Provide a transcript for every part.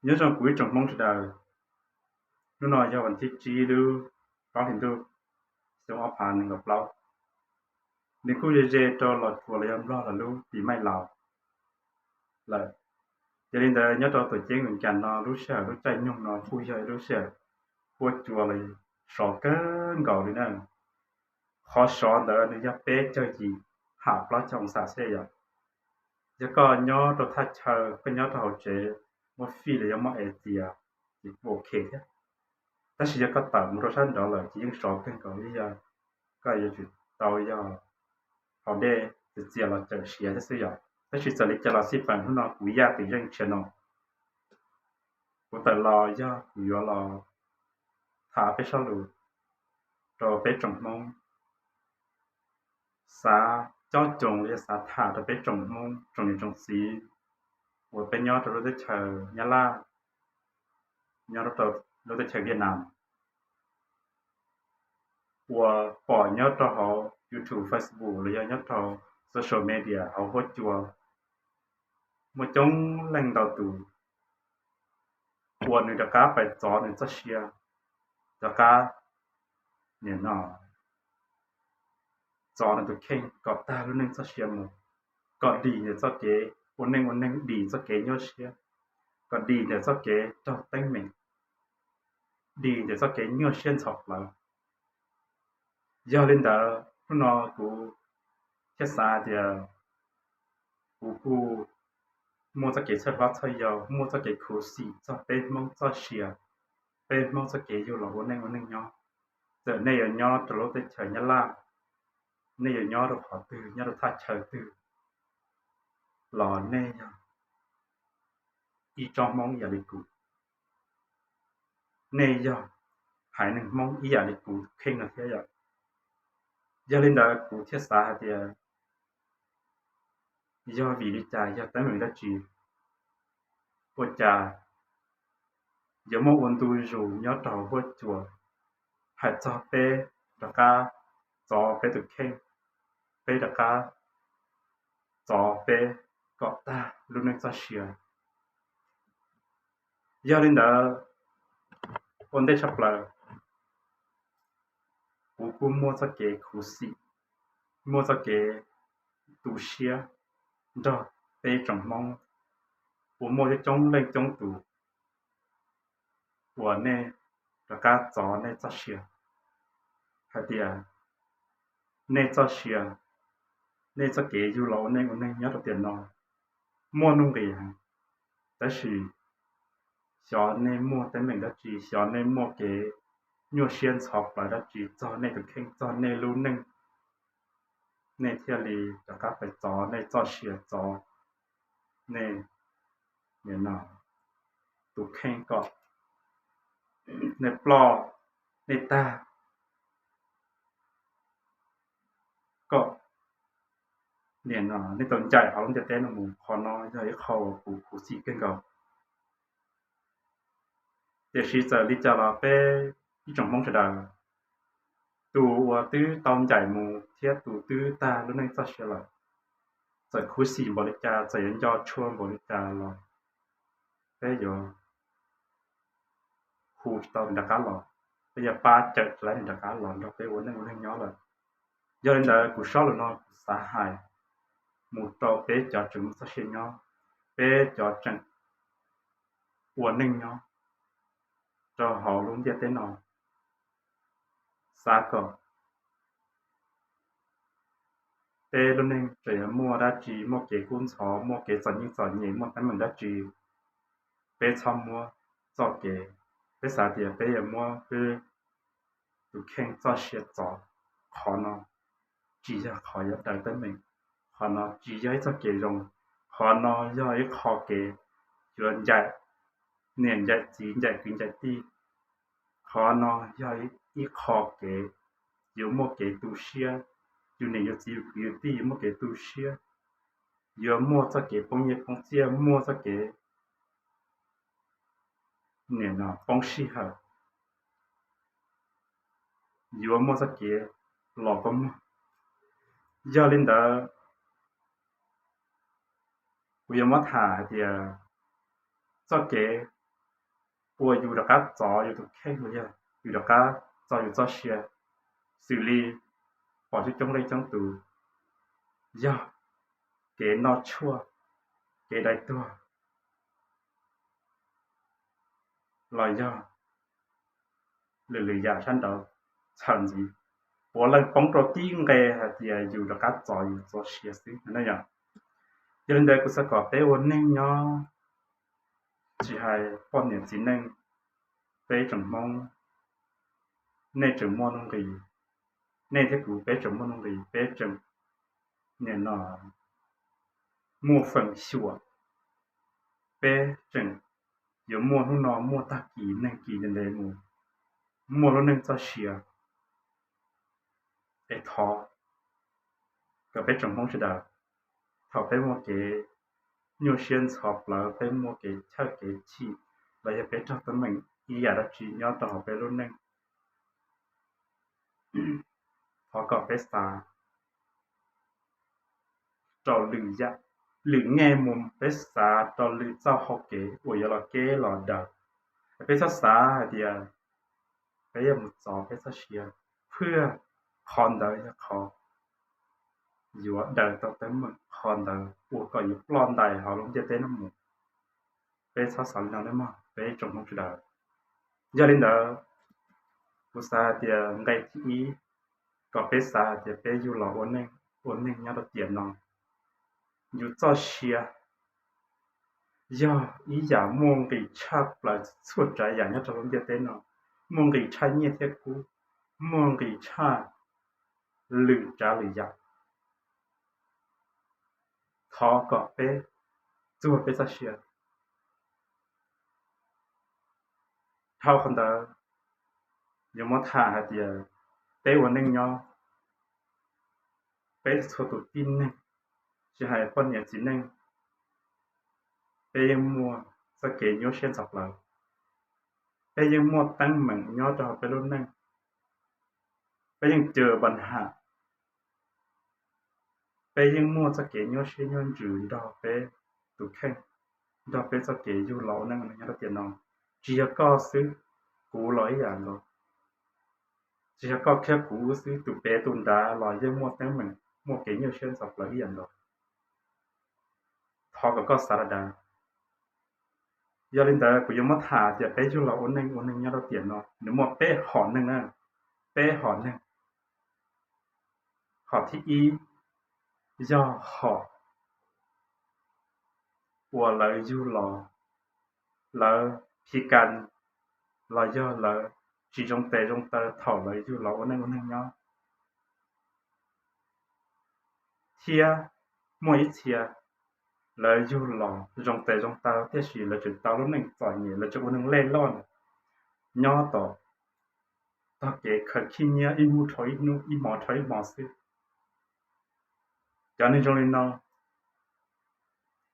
Nyob zoo kuv ib tsoom Hmoob sawv daws, hnub no yog vas thib tsib lub plaub hlis ntuj, xyoo ob phav nees nkaum plaub. Nws kuj ze ze rau Los Tsuas los yog Nplog lawv lub pis maij Laus lawm. Yog li ntawd nyob rau tuam ceeb Vees Cas no lub sij hawm lub caij nyoog no kuj yog ib lub sij hawm huab cua los sov kawg nkaus li na. Qhov sov ntawd nws yog peb caug yim ham plaub caug oo xam xwb yom. Yog koj nyob rau thaj chaw, koj nyob rau hauv tsev, muab fij los yog muab ev txias ces kuj ok thiab. Tab sis yog koj tawm mus rau sab nraud lawm ces yeej sov kawg nkaus li, yog koj yuav tsum tau yog haus dej txias txias los cawm siav thiab xwb yom. Tab sis txawm li cas los xij peem hnub no kuv Yaj Twm Zeej Channel, kuv tawm los yog kuv yuav los tham peb sab lus rau peb tsoom Hmoob, xav cob coos los yog xav tham rau peb tsoom Hmoob tsoom niam tsoom txiv uas peb nyob rau lub teb chaws Nyab Laj, nyob rau lub teb chaws Viaj Nam, uas pom nyob rau hauv YouTube, Facebook los yog nyob rau social media hauv huab cua, muaj coob leej ntau tus uas nws rov qab pais txov nws txoj sia, rov qab nim no txov nws tus kheej kom tag lub neej txoj sia mus, kom dim ntawm txoj kev ua neej ua neeg, dim txoj kev nyuaj siab, kom dim ntawm txoj kev raug teeb meem, dim ntawm txoj kev nyuaj siab ntxhov plawv. Yog li ntawd hnub no kuv thiaj xav tias kuv kuj muaj txoj kev txhawj hlob txhawj yau, muaj txoj kev khuv xim txog peb Hmoob txoj sia, peb Hmoob txoj kev yug los ua neej ua neeg nyob. Txawm nej yuav nyob rau lub teb chaws Nyab Laj, nej yuav nyob rau qhov twg, nyob rau thaj chaw twg los nej yog ib tsoom Hmoob ib yam li kuv, nej yog haiv neeg Hmoob ib yam li kuv kheej no thiab yom. Yog li ntawd kuv thiaj xav hais tias yog vim li cas, yog teeb meem dab tsi, ua cas yuav muaj ua ntu zus nyob rau hauv huab cua hais txog peb rov qab txov peb tus kheej, peb rov qab txov peb kom tag lub neej txoj sia. Yog li ntawd, ua ntej tshaj plaws kuv kuj muaj txoj kev khuv xim, muaj txoj kev tu siab nrog peb tsoom Hmoob uas muaj coob leej coob tus uas nej rov qab txov nej txoj sia hais tias nej txoj sia, nej txoj kev yug los ua neej ua neeg nyob rau tiam no muaj nuj nqis heev, tab sis xyov nej muaj teeb meem dab tsi, xyov nej muaj kev nyuaj siab ntxhov plawv dab tsi txog nej tus kheej, txog nej lub neej, nej thiaj li rov qab pais txov nej txoj sia, txov nej tus kheej kom nej ploj, nej tag, kom nej tau ncaim hauv lub ntiaj teb no mus. Qhov no yog ib qho uas kuv khuv xim kawg nkaus. Tiam sis txawm li cas los peb ib tsoom Hmoob sawv daws, tus uas twb tau ncaim mus thiab tus twb tag lub neej txoj sia lawm, txawm khuv xim npaum li cas, txawm yuav nco tshua npaum li cas los peb yuav hu tsis tau nws rov qab los, peb yuav pab cawm tsis tau nws rov qab los nrog peb ua neej ua neeg nyob lawm. Yog li ntawd kuv sob lus no kuv xav hais mus rau peb cov tseem muaj txoj sia nyob, peb cov tseem ua neej nyob rau hauv lub ntiaj teb no, xav kom peb lub neej tseem yuav muaj dab tsi, muaj kev kub ntxhov, muaj kev txom nyem txom nyem, muaj teeb meem dab tsi, peb txhob muab txoj kev, peb xav tias peb yuav muab peb tus kheej txoj sia txov. Qhov no tsis yog qhov yuav daws teeb meem, qhov no tsis yog ib txoj kev zoo, qhov no yog ib qho kev yuav ncaim niam ncaim txiv, ncaim kwv ncaim tij. Qhov no yog ib qho kev yuav muaj kev tu siab, yus niam yus txiv yus kwv yus tij yuav muaj kev tu siab, yuav muaj txoj kev poob nyiaj poob txiaj, muaj txoj kev nim no poob sij hawm, yuav muaj txoj kev los kua muag. Yog li ntawd, kuv yuav muab tham hais tias txoj kev ua yus rov qab txov yus tus kheej los yog yus rov qab txov yus txoj sia, xws li pom coob coob leej coob tus yog kev noj tshuaj, kev dai tuag, los yog lwm lwm yam sab nraud txhaws ntxiv, puav leej poob rau tib nqe hais tias yus rov qab txov yus txoj sia xwb no yom. Yog li ntawd kuv xav kom peb ua neej nyob, tsis hais poj niam txiv neej, peb tsoom Hmoob, nej tseem muaj nuj nqis, nej thiab kuv peb tseem muaj nuj nqis, peb tseem nim no muaj feem xyuam, peb tseem yuav muaj hnub no muaj tag kis neeg kis ntev ntev mus, muaj lub neej txoj sia. Es thov kom peb tsoom Hmoob sawv daws, thaum peb muaj kev nyuaj siab ntxhov plawv, peb muaj kev chawj kev chim, los yog peb raug teeb meem ib yam dab tsi nyob rau hauv peb lub neej, thov kom peb xav rau lwm yam, lwm nqe mus, peb xav rau lwm txoj hau kev uas yuav los keb los daws. Peb txhob xav hais tias peb yuav mus txov peb txoj sia, thiab qhov ntawd yog qhov yuav daws tau teeb meem, qhov ntawd ua kom yus ploj ntais hauv lub ntiaj teb no mus. Peb txhob xav li no nawb mog peb tsoom Hmoob sawv daws. Yog li ntawd, kuv xav hais tias nqe thib ib, kom peb xav hais tias peb yug los ua neej, ua neeg nyob rau tiam no, yus txoj sia yog ib yam muaj nqis tshaj plaws txhua tsav yam nyob rau lub ntiaj teb no, muaj nqis tshaj nyiaj thiab kub, muaj nqis tshaj lwm tsav lwm yam. Thov kom peb txuag peb txoj sia. Dhau qhov ntawd, yuav muab tham hais tias peb ua neej nyob, peb txhua tus tib neeg, tsis hais poj niam txiv neej, peb yeej muaj txoj kev nyuaj siab ntxhov plawv, peb yeej muaj teeb meem nyob rau hauv peb lub neej, peb yeej cwm npa ham, peb yeej muaj txoj kev nyuaj siab nyuaj ntsws nrog peb tus kheej, nrog peb txoj kev yug los ua neej nyob rau tiam no. Tsis yog koj xwb, kuv los ib yam nkaus. Tsis yog koj thiab kuv xwb, tus pem tus nrad los yeej muaj teeb meem, muaj kev nyuaj siab ntxhov plawv ib yam nkaus. Thov kom koj xav dav dav. Yog li ntawd kuv yuav muab tham tias peb yug los ua neej, ua neeg nyob rau tiam no nws muaj peb hom neeg na, peb hom neeg. Hom thib ib yog hom uas lawv yug los, lawv phi kas los yog lawv tsis zoo tes zoo taw thaum lawv yug los ua neej ua neeg nyob. Thiab muaj ib txhia lawv yug los zoo tes zoo taw tiam sis lawv tseem tau lub neej txom nyem, lawv tseem ua neeg lej loj nyob tom tog kev khaws khib nyiab ib hnub dhau ib hnub, ib hmo dhau ib hmo xwb. Cov neeg zoo li no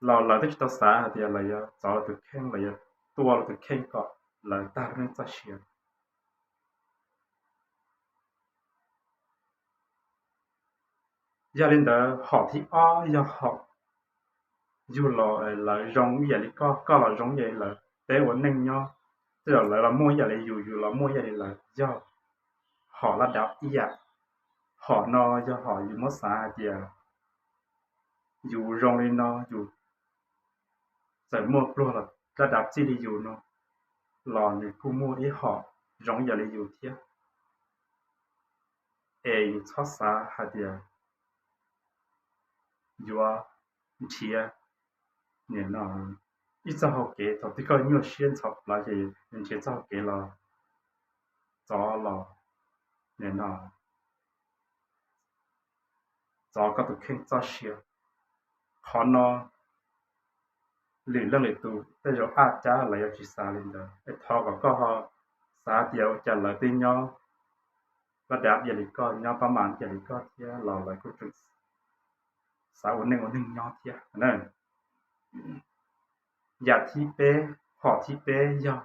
los lawv twb tsis tau xav hais tias lawv yuav txov lawv tus kheej, lawv yuav tua lawv tus kheej kom lawv tag lub neej txoj sia. Yog li ntawd hom thib ob yog hom yug los lawv zoo ib yam li koj, koj los zoo ib yam li lawv, peb ua neej nyob, tej zaum lawv los muaj ib yam li yus, yus los muaj ib yam li lawv, yog hom laj dab ib yam. Hom no yog hom yus muab xav hais tias yus zoo li no, yus txawm muaj pluag los laj dab txij li yus no los nws kuj muaj ib hom zoo ib yam li yus thiab. Es yus txhob xav hais tias yuav nrhiav nim no ib txoj hau kev, thaum twg koj nyuaj siab ntxhov plawv ces yuav nrhiav txoj hau kev los txov los nim no txov koj tus kheej txoj sia. Qhov no lwm leej lwm tus tej zaum aj cab lawv yuav tsis xav li ntawd. Es thov kom koj ho xav tias ua cas lawv twb nyob laj dab ib yam li koj, nyob pab mam ib yam li koj thiab los lawv kuj tseem xav ua neej ua neeg nyob thiab. Yam thib peb, hom thib peb yog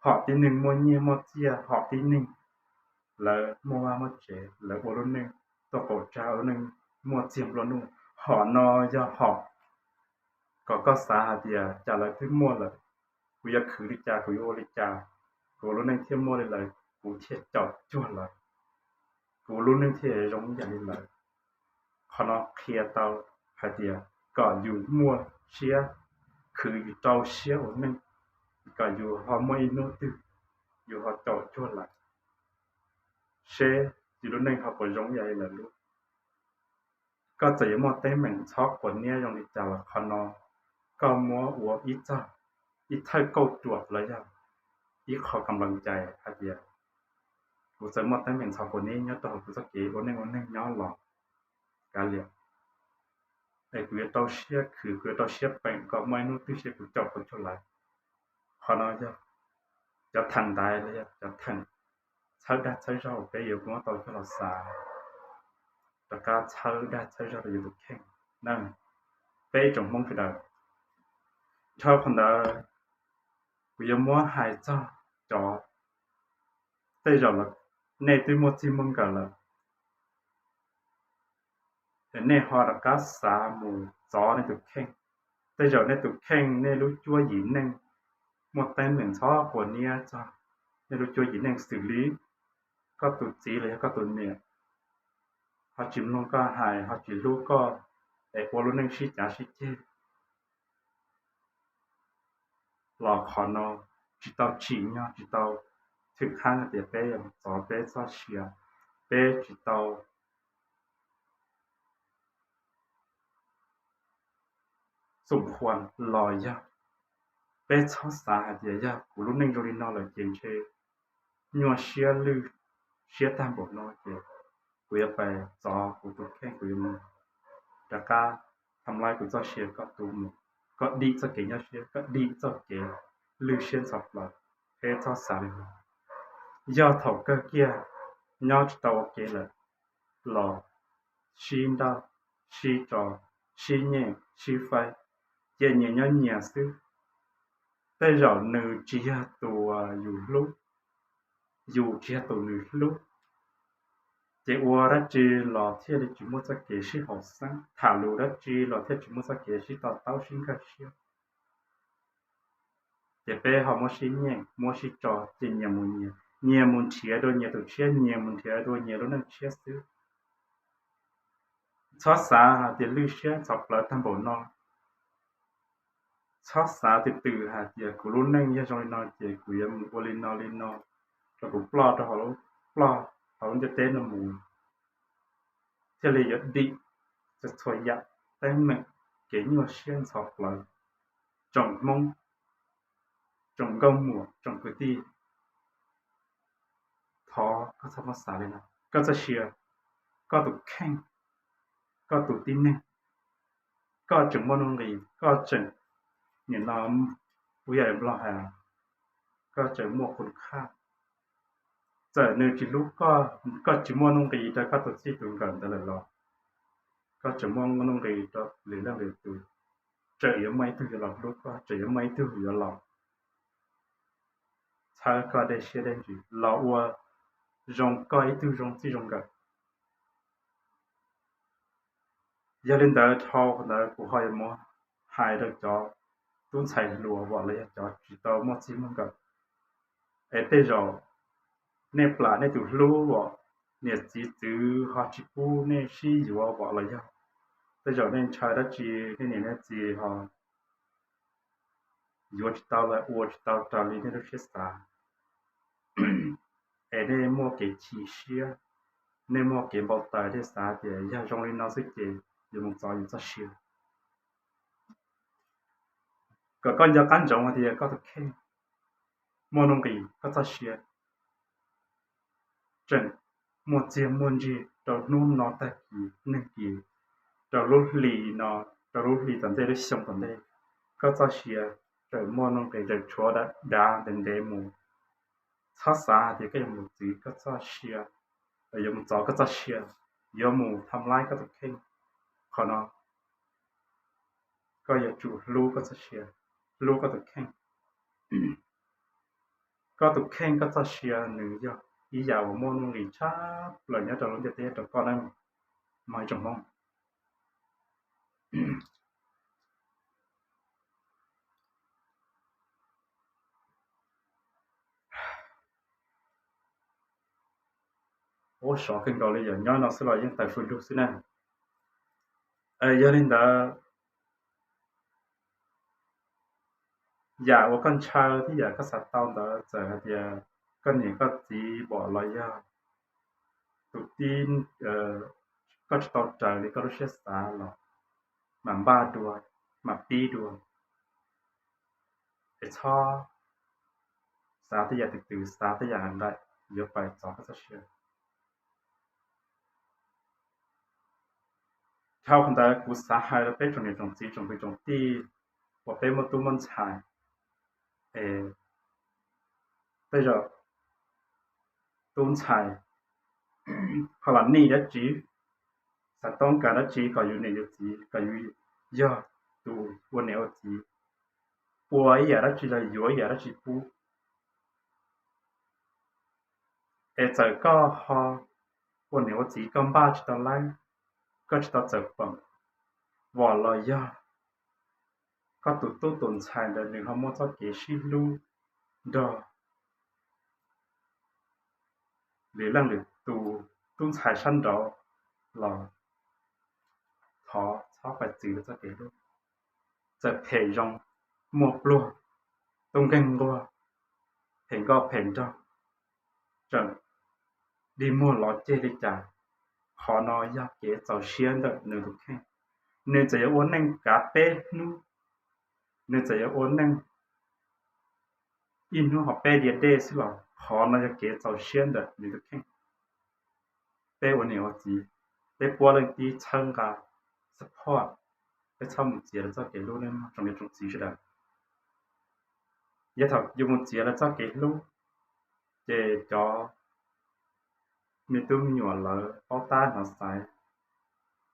hom tib neeg muaj nyiaj muaj txiaj, hom tib neeg lawv muaj vaj muaj tsev, lawv ua lub neej tuaj qaum tsag, ua lub neej muaj txiag nplua nuj. Hom no yog hom kom koj xav hais tias cas lawv twb muaj lawm, kuv yuav khwv li cas, kuv yuav ua li cas, kuv lub neej thiaj muaj li lawv, kuv thiaj caum cuag lawv, kuv lub neej thiaj zoo ib yam li lawv. Qhov no qhia tau hais tias kom yus muaj siab khwv, yus rau siab ua neej, kom yus ho muaj ib hnub twg yus ho caum cuag lawv, seb yus lub neej ho puas zoo ib yam li lawv lub. Koj txawm yuav muaj teeb meem txhob quav niab zoo li cas los qhov no koj muab ua ib txog, ib thawj kauj ruam los yog ib qho kam lees cai hais tias kuv txawm muaj teeb meem txhob quav niab nyob rau hauv kuv txoj kev ua neej ua neeg nyob los kav liam, es kuv yuav rau siab khwv, kuv yuav rau siab peem kom muaj ib hnub twg seb kuv caum tau cuag lawv. Qhov no yog cov theem ntaiv los yog cov theem txhawb dag txhawb zog uas peb yuav muab tau coj los xav rov qab txhawb dag txhawb zog rau yus tus kheej na, peb ib tsoom Hmoob sawv daws. Dhau qhov ntawd kuv yuav muab hais txog cov, tej zaum nej twb muaj txij muaj nkawm lawm, es nej ho rov qab xav mus txov nej tus kheej. Tej zaum nej tus kheej, nej lub cuab yim neej muaj teeb meem txhob quav niab txog nej lub cuab yim neej xws li koj tus txiv los yog koj tus niam ho tsis mloog koj hais, ho tsis hlub koj, es ua lub neej sib cav sib ceg los qhov no tsis tau tsim nyog, tsis tau thwm qhab hais tias peb yuav txov peb txoj sia, peb tsis tau xum khuas los yog peb txhob xav hais tias yog kuv lub neej zoo li no lawm ces ntshe nyuaj siab lwj siab tag npaum no ces kuv yuav pais txov kuv tus kheej, kuv yuav mus rov qab tham laib kuv txoj sia, koj tu mus, koj dim txoj kev nyuaj siab, koj dim txoj kev lwj siab ntxhov plaws, peb txhob xav li no. Yog thaum kawg kiag nyob tsis tau ua ke lawm los sib nrauj, sib tso, sib nyeem, sib faib, cia nyias nyob nyias xwb. Tej zaum nws tsis yog tus yus hlub, yus tsis yog tus nws hlub, ces ua dab tsi los thiaj li tsis muaj txoj kev sib haum xeeb, tham lus dab tsi los thiaj tsis muaj txoj kev sib to taub sib nkag siab. Ces peb ho muab sib nyeem muab sib tso, ces nyias mus nyias, nyias mus nrhiav dua nyias tus tshiab, nyias mus nrhiav dua nyias lub neej tshiab xwb. Txhob xav hais tias lwj siab ntxhov plawv tag npaum no. Txhob xav twm twm hais tias kuv lub neej yog zoo li no ces kuv yuav mus ua li no li no, rau kuv ploj rau hauv, ploj hauv lub ntiaj teb no mus, thiaj li yuav dim txhua yam teeb meem, kev nyuaj siab ntxhov plawv. Tsoom Hmoob, tsoom nkauj muam, tsoom kwv tij, thov koj txhob muab xav li no. Koj txoj sia, koj tus kheej, koj tus tib neeg, koj tseem muaj nuj nqis, koj tseem, nim no ua yam nplog hais, koj tseem muaj khun khaj. Txawm nws tsis hlub koj, koj tsis muaj nuj nqis rau koj tus txij tus nkawm ntawd lawm los koj tseem muaj nuj nqis rau lwm leej lwm tus. Tseem yuav muaj ib tug yuav los hlub koj, tseem yuav muaj ib tug yuav los txhawb koj dej siab dej ntsws, los ua zoo koj ib tug zoo txij zoo nkawm. Yog li ntawd dhau qhov ntawd kuv ho yuav muab hais rau cov tub ntxhais hluas uas los yog cov tsis tau muaj txij muaj nkawm, es tej zaum nej plam nej tus hlub uas niam txiv txwv ho tsis pub nej sib yuav uas los yog tej zaum nej ntshaw dab tsi nej niam nej txiv ho yuav tsis tau lawm, ua tsis tau raws li nej lub siab xav, es nej muaj kev chim siab, nej muaj kev npau taws, nej xav tias yog zoo li no xwb ces yuav mus txov yus txoj sia. Kom koj nco qab ntsoov hais tias koj tus kheej muaj nuj nqis, koj txoj sia tseem muaj txiag muaj ntsig rau hnub no tag kis neeg kis, rau lub hlis no, rau lub hlis tom ntej, lub xyoo tom ntej, koj txoj sia tseem muaj nuj nqis, tseem tshuav dav ntev ntev mus. Txhob xav hais tias koj yuav mus txwv koj txoj sia, yuav mus txov koj txoj sia, yuav mus tham laib koj tus kheej. Qhov no koj yuav tsum hlub koj txoj sia, hlub koj tus kheej. Koj tus kheej koj txoj sia nws yog ib yam uas muaj nuj nqis tshaj plaws nyob rau lub ntiaj teb rau koj na, mog ib tsoom Hmoob. Ua sov kawg nkaus li, yog nyob no xwb los yeej tawm fws lug xwb na. Yog li ntawd, yam uas koj ntshaw thiab yam koj xav tau ntawd, txawm hais tias koj niam koj txiv pom los yog tus tib, koj tsis tau raws li koj lub siab xav los mam npaj dua, mam pib dua. Es txhob xav tej yam twm twm, xav tej yam nqaim yuav pais txov koj txoj sia. Dhau qhov ntawd kuv xav hais rau peb tsoom niam tsoom txiv tsoom kwv tsoom tij uas peb muaj tub muaj ntxhais, es tej zaum tub ntxhais ho los nij dab tsi, xav toob kas dab tsi kom yus niam yus txiv, kom yus yog tus ua niam ua txiv, ua ib yam dab tsi los yuav ib yam dab tsi pub. Es txawm koj ho ua niam ua txiv koj npaj tsis tau laib, koj tsis tau txawm peem, vom los yog koj tus tub tus ntxhais ntawd nws ho muaj txoj kev sib hlub nrog lwm leej lwm tus, tub ntxhais sab nraud los thov txhob pais txwv lawv txoj kev hlub. Txawm phem zoo, muaj pluag, tub nkeeg nquag, phem nkauj phem nraug, tseem dig muag lov ceg li cas, qhov no yog kev txaus siab ntawm nws tus kheej. Nws txawm yuav ua neej kav peb hnub, nws txawm yuav ua neej ib hnub ho peb diav dej xwb los qhov no yog kev txaus siab ntawm nws tus kheej. Peb ua niam ua txiv, peb puab leej tib txhawb nqa, support, peb txhob mus txiav lawv txoj kev hlub nawb tsoom niam tsoom txiv sawv daws. Yog thaum yus mus txiav lawv txoj kev hlub, ces cov me tub me nyuam lawv paub tab hnov xaiv,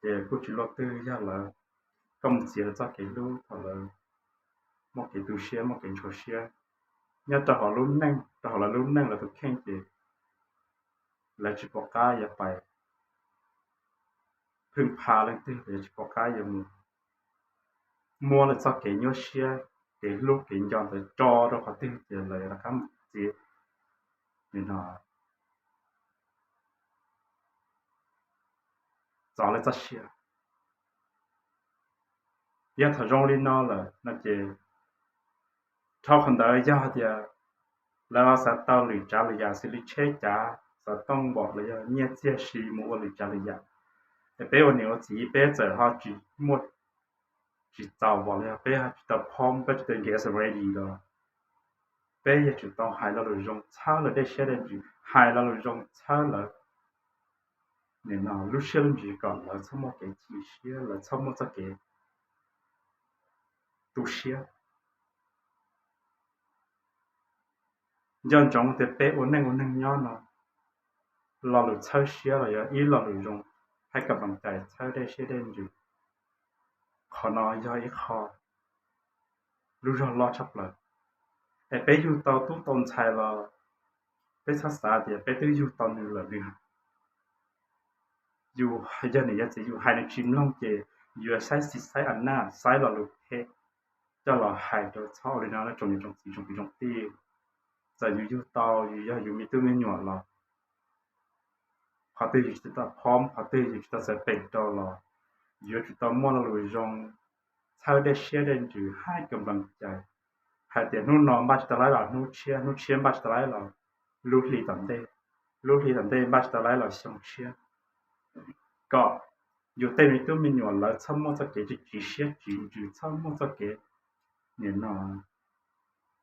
ces kuj tsis luaj twg yog lawv, koj mus txiav lawv txoj kev hlub thaum lawv muaj kev tu siab muaj kev ntxhov siab. Nyob rau hauv lub neej, rau hauv lawv lub neej lawv tus kheej ces lawv tsis pom qab yuav pais pheej pha leej twg, lawv tsis pom qab yuav mus muab lawv txoj kev nyuaj siab, kev hlub kev nco ntawd tso rau qhov twg ces lawv yuav rov qab mus txiav, nim no txov lawv txoj sia. Yog thaum zoo li no lawm no ces, dhau qhov ntawd yog hais tias lawv xav tau lwm tsav lwm yam xws li tsheb cav, xov tooj npaum los yog nyiaj txiag si mus ua lwm tsav lwm yam, es peb ua niam ua txiv peb txawm ho tsis muaj, tsis txaus npaum los yog peb ho tsis tau phom, peb tsis tau get ready los, peb yuav tsum tau hais lo lus zoo txhawb lawv dej siab dej ntsws, hais lo lus zoo txhawb lawv nim no lub siab lub ntsws kom lawv txhob muaj kev chim siab, lawv txhob muaj txoj kev tu siab. Nco ntsoov tias peb ua neej ua neeg nyob no, lo lus txhawb siab los yog ib lo lus zoo, hais kam pam cais txhawb dej siab dej ntsws, qhov no yog ib qho lub zog loj tshaj plaws. Es peb yug tau tub tau ntxhais los peb txhob xav tias peb twb yug tau nws lawm, nws yog niam yog txiv yus hais nws tsis mloog ces yuav saib xis saib a naj, saib lo lus phem coj los hais rau. Txhob ua li no tsoom niam tsoom txiv tsoom kwv tsoom tij. Txawm yus yug tau, yus yog yus me tub me nyuam los, qhov twg yus tsis tau phom, qhov twg yus tsis tau txawm pem rau los, yuav tsum tau muaj lo lus zoo txhawb dej siab dej ntsws, hais kam pam cais hais tias hnub no npaj tsis tau laib los hnub tshiab, hnub tshiab npaj tsis tau laib los lub hli tom ntej, lub hli tom ntej npaj tsis tau laib los xyoo tshiab, kom yus tej me tub me nyuam lawv txhob muaj txoj kev tsis tsim siab tsis ntsws, txhob muaj txoj kev nim no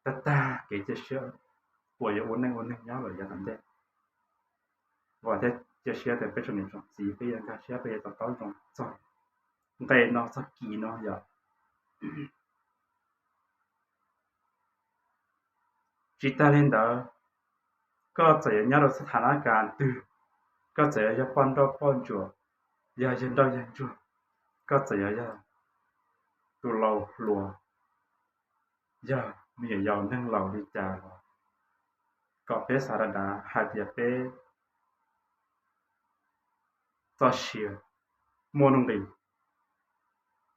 tag tag kev cia siab uas yuav ua neej ua neeg nyob lawm yav tom ntej. Vam thiab cia siab tias peb tsoom niam tsoom txiv peb yuav nkag siab, peb yuav to taub zoo txog nqe no txog kis no yom. Tsis tag li ntawd, koj txawm yuav nyob rau xab thas nab kas twg, koj txawm yuav yog poj nrauj poj ntsuam, yog yawg nrauj yawg ntsuag, koj txawm yuav yog tus laus hluas, yog me nyuam yaus neeg laus li cas los, kom peb xav dav dav hais tias peb txoj sia muaj nuj nqis.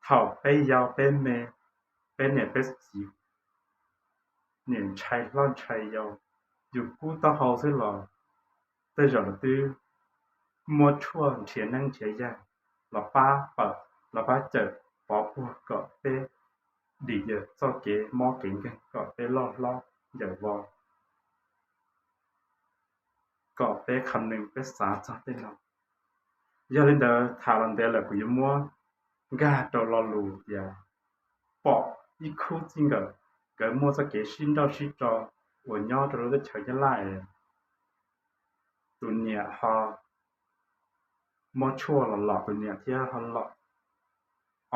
Thaum peb yau peb me, peb niam peb txiv, niam ntshai hlob ntshai yau, yus kub taub hau xwb los tej zaum los twb muab tshuaj nrhiav neeb nrhiav yaig los pab pawm, los pab cawm pov puag kom peb dim yam txoj kev mob kev nkeeg, kom peb loj hlob yawm vos, kom peb kham nws peb xav txog tej no. Yog li ntawd tham los ntev lawm kuv yuav muab nkag rau lo lus tias pom ib khub txij nkawm, nkawd muaj txoj kev sib nrauj sib tso uas nyob rau lub teb chaws Nyab Laj es tus niam ho muab tshuaj los lom tus niam thiab ho lom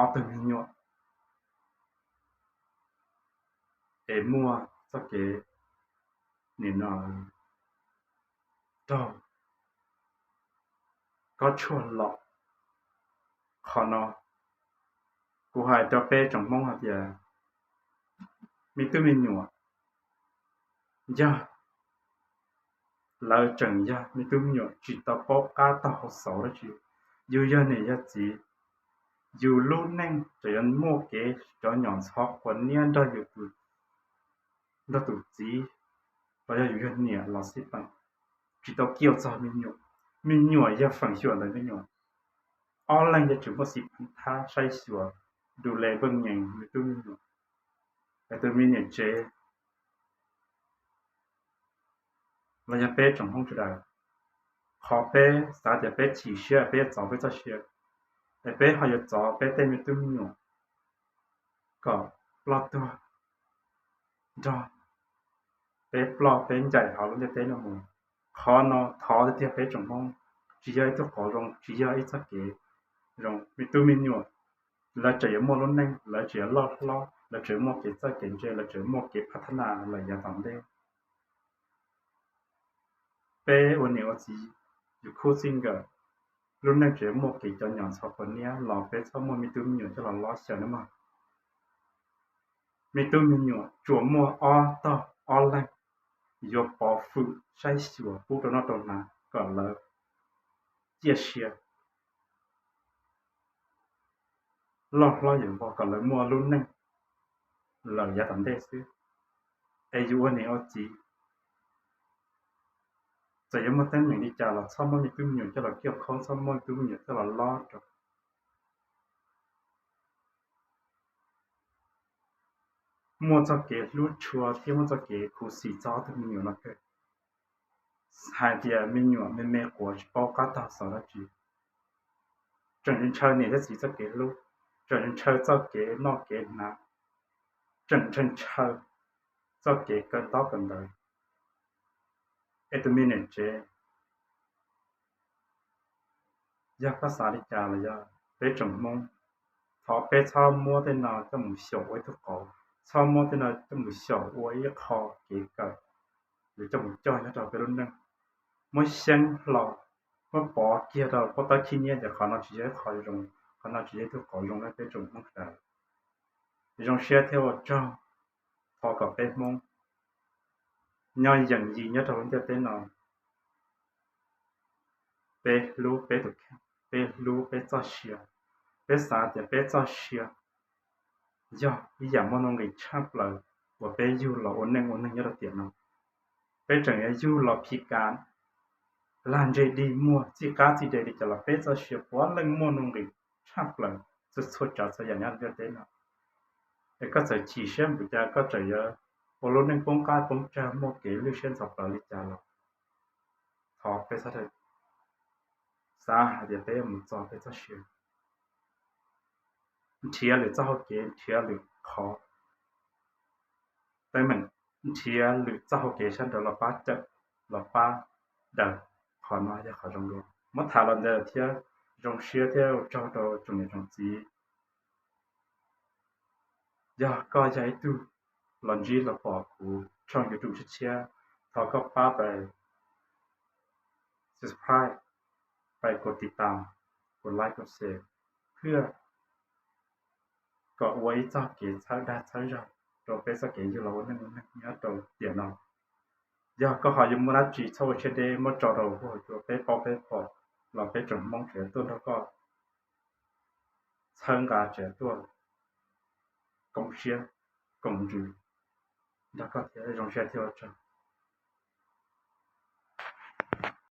ob tug me nyuam es muaj txoj kev nim no raug kob tshuaj lom. Qhov no kuv hais rau peb tsoom Hmoob hais tias me tub me nyuam yog lawv tseem yog me tub me nyuam tsis tau paub qab taug hauv xauv dab tsi. Yus yog niam yog txiv, yus lub neej tseem yuav muaj kev cov nyom ntxhov quav niab nrog yus tus, nrog tus txiv los yog yus yog niam los xij peem, tsis tau kiag txog me nyuam. Me nyuam yog feem xyuam ntawm me nyuam, ob leeg yuav tsum muaj xij peem thab saib xyuas, du le veej nyees me tub me nyuam. Es tus me niam tsev los yog peb tsoom Hmoob sawv daws, qhov peb xav tias peb chim siab peb yuav txov peb txoj sia, es peb ho yuav txov peb tej me tub me nyuam kom ploj tuag nrog peb ploj peb ncaim hauv lub ntiaj teb no mus. Qhov no thov tiag tiag peb tsoom Hmoob, tsis yog ib tug qauv zoo, tsis yog ib txoj kev zoo. Me tub me nyuam lawv tseem yuav muaj lub neej, lawv tseem yuav loj hlob, lawv tseem muaj kev txawj kev ntse, lawv tseem muaj kev phab thab na lawm yav tom ntej. Peb ua niam ua txiv, yus khub txij nkawm, lub neej tseem yuav muaj kev cov nyom ntxhov quav niab los peb txhob muaj me tub me nyuam coj los lob xyaw nawb mog. Me tub me nyuam tsuas muaj ob tog ob leeg yuav pov hwm saib xyuas pub rau noj rau hnav kom lawv ciaj sia loj hlob yawm vog, kom lawv muaj lub neej lawm yav tom ntej xwb. Es yus ua niam ua txiv, txawm yuav muaj teeb meem li cas los txhob muab me tub me nyuam coj los kiaj khoob, txhob muab me tub me nyuam coj los lob rau. Muaj txoj kev hlub tshua thiab muaj txoj kev khuv xim txog ob tug me nyuam no kawg. Hais tias me nyuam me me quav tsis paub qab taug xauv dab tsi, tseem ntshaw niam thiab txiv txoj kev hlub, tseem ntshaw txoj kev noj kev hnav, tseem ntshaw ntshaw txoj kev kawm ntaub kawm ntawv. Es tus me niam tsev, yog koj xav li cas los yog peb tsoom Hmoob, thov peb txhob muab tej no coj mus xyaum ua ib tug qauv, txhob muab tej no coj mus xyaum ua ib qho kev kawm, yuav coj mus coj nyob rau peb lub neej. Muab xyeeb hlo, muab pov kiag rau pob tawb khib nyiab tias qhov no tsis yog ib qho zoo, qhov no tsis yog ib tug qauv zoo rau peb tsoom Hmoob sawv daws. Zoo siab thiab ua tsaug, thov kom peb Hmoob nyob yeem yim nyob rau lub ntiaj teb no. Peb hlub peb tus kheej, peb hlub peb txoj sia, peb xav tias peb txoj sia yog ib yam muaj nuj nqis tshaj plaws uas peb yug los ua neej ua neeg nyob rau tiam no. Peb tseem yuav yug los phim kas, lag ntseg dig muag, txij qab txij deg li cas los peb txoj sia puav leej muaj nuj nqis tshaj plaws txhua txhua tsav txhua yam nyob rau ntiaj teb no. Es koj txawm chim siab npaum cas, koj txawm yuav ua lub neej poob qab poob tsag muaj kev lwj siab ntxhov plawv li cas los thov peb txhob xav hais tias peb yuav mus txog peb txoj sia. Nrhiav lwm txoj hau kev, nrhiav lwm qhov teeb meem, nrhiav lwm txoj hau kev sab nraud los pab cawm, los pab daws. Qhov no yog qhov zoo dua. Muab tham los ntawd thiab, zoo siab thiab ua tsaug rau tsoom niam tsoom txiv. Yog koj yog ib tug los ntsib los pom kuv tshooj YouTube tshiab tshiab, thov koj pab pais subscribe, pais kos tiv tam, kos like, kos share, thiab kom ua ib txoj kev txhawb dag txhawb zog rau peb txoj kev yug los ua neej ua neeg nyob rau tiam no. Yog koj ho yuav muaj dab tsi txhob ua siab deb muab tso rau hauv huab cua peb paub peb pom los peb tsoom Hmoob tseem tuaj nrog koj txhawb nqa, tseem tuaj koom siab koom ntsws nrog koj thiab. Zoo siab thiab ua tsaug.